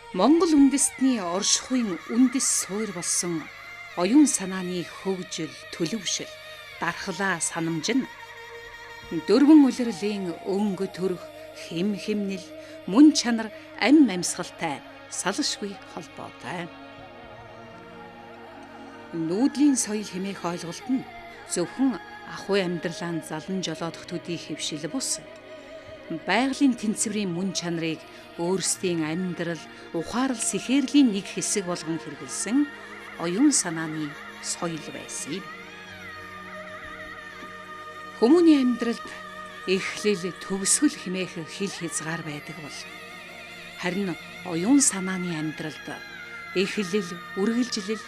Монгол үндэстний оршихуйн үндэс суурь болсон оюун санааны хөгжил, төлөвшил, дархлаа санамж нь дөрвөн улирлын өнгө төрх, хэм хэмнэл, мөн чанар, амь амьсгалтай салшгүй холбоотой. Нүүдлийн соёл хэмээх ойлголт нь зөвхөн ахуй амьдралаа залан жолоодох төдий хэвшил бус байгалийн тэнцвэрийн мөн чанарыг өөрсдийн амьдрал, ухаарал сэхээрлийн нэг хэсэг болгон хэрэглэсэн оюун санааны соёл байсан юм. Хүмүүний амьдралд эхлэл, төгсгөл хэмээх хил хязгаар байдаг бол харин оюун санааны амьдралд эхлэл, үргэлжлэл,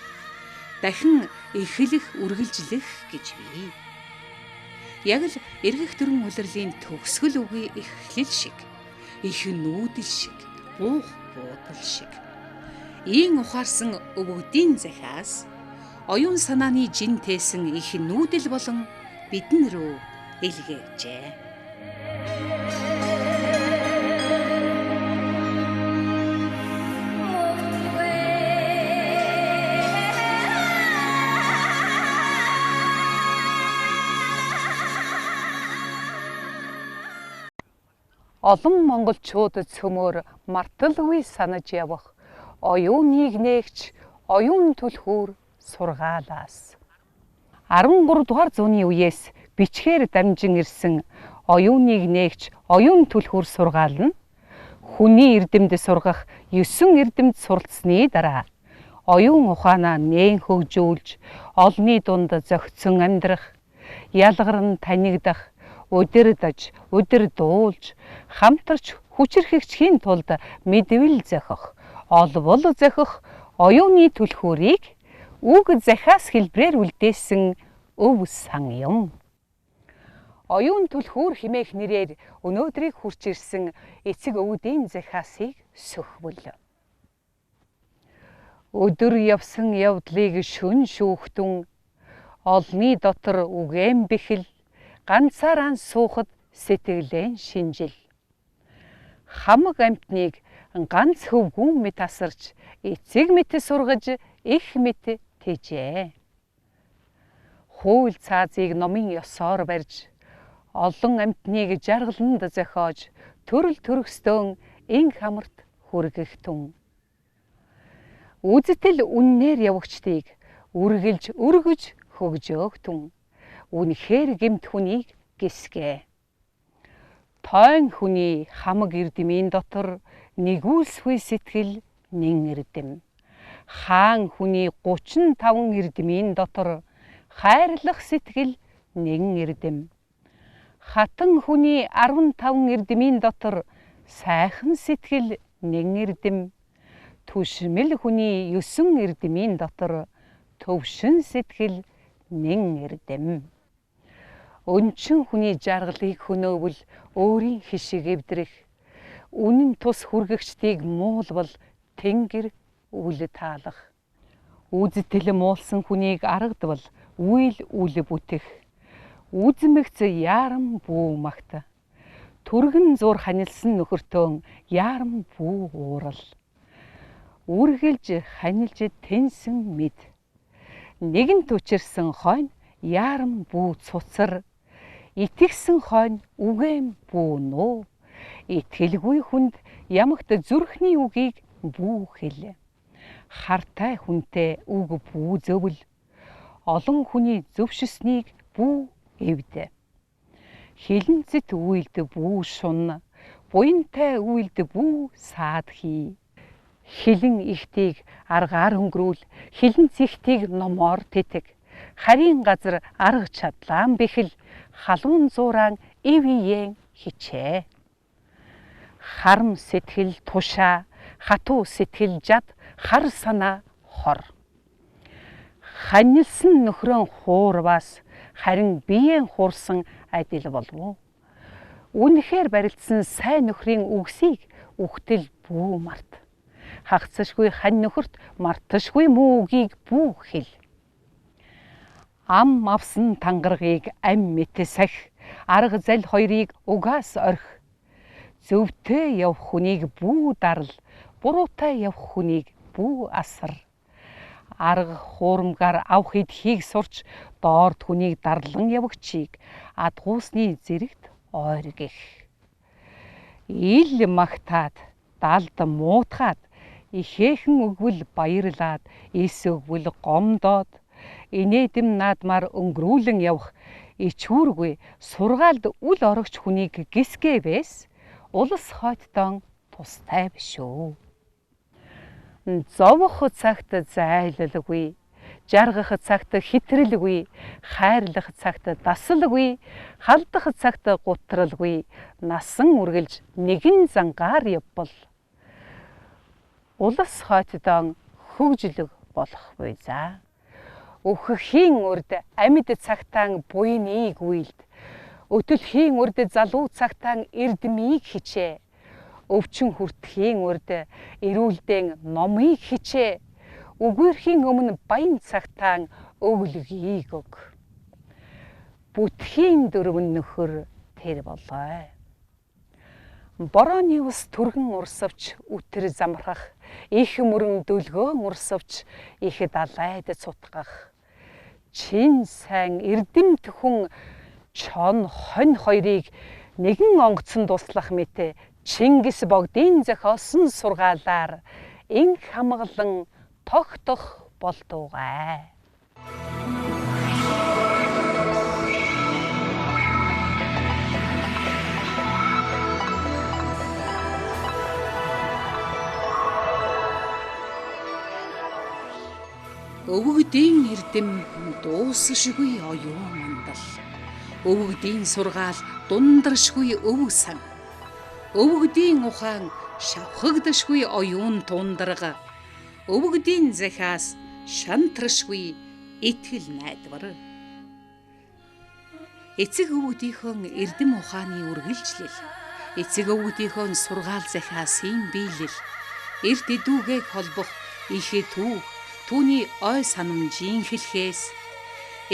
дахин эхлэх, үргэлжлэх гэж бий. Яг л эргэх дөрвөн улирлын төгсгөл үгүй эхлэл шиг, их нүүдэл шиг, буух буудал шиг. Ийн ухаарсан өвөгдийн захиас оюун санааны жин тээсэн их нүүдэл болон бидэн рүү илгээжээ. Олон монголчууд цөмөр марталгүй санаж явах оюуныг нээгч оюун түлхүүр сургаалаас. 13 дугаар зууны үеэс бичгээр дамжин ирсэн оюуныг нээгч оюун түлхүүр сургаал нь хүний эрдэмд сургах 9 эрдэмт суралцсны дараа оюун ухаанаа нээн хөгжүүлж олонний дунд зохицон амьдрах, ялгарн танигдах, удирдаж, удирдуулж, хамтарч хүчирхэгчхийн тулд мэдвэл зохих, олбол зохих оюуны түлхүүрийг үг захиас хэлбрээр үлдээсэн өв сан юм. Оюун түлхүүр хэмээх нэрээр өнөөдрийг хүрч ирсэн эцэг өвдийн захиасыг сөхвөл. Өдөр явсан явдлыг шүн шүүхтэн олны дотор үгээн бэхэл, ганцаараа суухад сэтгэлэн шинжил. Хамаг амьтныг ганц хөвгүүн мэт асарч, эцэг мэт сургаж, их мэт тэжээ. Хууль цаазыг номын ёсоор барьж, олон амьтныг жаргаланд зохиож, төрөл төрөстөн инх амарт хүргэх түн. Үзэтэл үннээр явагчдыг үргэлж өргөж хөгжөөх түн. Үнэхээр гэмт хүнийг гисгэ. Тойн хүний хамаг эрдмийн дотор нэгүүлсгүй сэтгэл нэн эрдэм. Хаан хүний 35 эрдмийн дотор хайрлах сэтгэл нэн эрдэм. Хатан хүний 15 эрдмийн дотор сайхан сэтгэл нэн эрдэм. Түшмэл хүний 9 эрдмийн дотор төвшин сэтгэл нэн эрдэм. Өнчин хүний жаргалыг хөнөөвөл өөрийн хишиг эвдрэх, үнэн тус хүргэгчдийг муулбал тэнгэр үл таалах. Үзтэл муулсан хүнийг аргадвал үйл үл бүтэх. Үзмэгц яарам бүү магт. Түргэн зур ханилсан нөхөртөө яарам бүү уурал. Үргэлж ханилж тэнсэн мэд. Нэгэнт учирсан хойно яарам бүү цуцар. Итгэсэн хойно үгээн бүү нуу. Итгэлгүй хүнд ямагт зүрхний үгийг бүү хэл. Хартай хүнтэй үг бүү зөвл. Олон хүний зөвшөснийг бүү эвд. Хилэнцэт үйлд бүү шунна. Буянтай үйлд бүү саад хий. Хилэн ихтийг аргаар өнгөрүүл, хилэн цэгтийг номоор тэтэг. Харийн газар арга чадлаан бэхэл, халуун зураан ив иен хичээ. Харам сэтгэл тушаа, хатуу сэтгэл жад, хар санаа хор. Ханилсан нөхрөн хуурваас харин биеэн хуурсан адил болов уу? Үнэхээр барилцсан сайн нөхрийн үгсийг үхтэл бүү март. Хагцшгүй хань нөхөрт марташгүй муу үгийг бүү хэл. Ам авсан тангаргийг ам мэт сах, арга зал хоёрыг угаас орхи. Зөвтэй явах хүнийг бүү дарал, Буруутай явах хүнийг бүү асар. Арга хуурамгаар авах идэхийг сурч доорд хүнийг дарлан явагчийг адгуусны зэрэгт ойргих. Ил магтаад далд муутгаад ихээхэн өгвөл баярлаад эс өгвөл гомдоод инээдэм наадмаар өнгөрүүлэн явах ичүүргүй сургаалд үл орогч хүнийг гисгэвээс улс хойдтон тустай биш үү. Зовох цагт зайлалгүй, жаргах цагт хэтрэлгүй, хайрлах цагт дасалгүй, халдах цагт гутралгүй, насан үргэлж нэгэн зангаар явбал улс хойдтон хөгжлөг болох буй за. Өөхөхийн урд амьд цагтаан буйныг уйлд, өтөлхийн урд залуу цагтаан эрдмийг хичээ, өвчин хүртэхийн урд эрүүлдэн номыг хичээ, үгүйрхийн өмнө баян цагтаан өвлөгийг өг. Бүтхийн дөрвөн нөхөр тэр болой. Борооны ус түргэн урсавч үтэр замрах, их мөрөн дөлгөөн урсавч их далайд цутгах. Чин сайн эрдэмт хүн чон хонь хоёрыг нэгэн онгоцон дуслах мэт Чингис богдын зохиосон сургаалаар инх хамгалан тогтох болтугай. Өвөгдийн эрдэм дуусшгүй оюун мандал. Өвөгдийн сургаал дундаршгүй өвөг сан. Өвөгдийн ухаан шавхагдашгүй оюун тундрага. Өвөгдийн захиас шантрашгүй итгэл найдвар. Эцэг өвөгдийнхөө эрдэм ухааны үргэлжлэл, эцэг өвөгдийнхөө сургаал захиасын биелэл, эрт эдүүгээг холбох их түүх, түүний ой санамжийн хэлхээс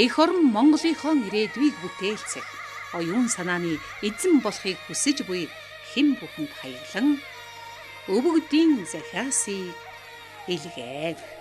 эх орон Монголынхон ирээдүйг бүтээлцэх оюун санааны эзэн болохыг хүсэж буй хэн бүхэнд хаяглан өвөгдийн захиасыг илгээв.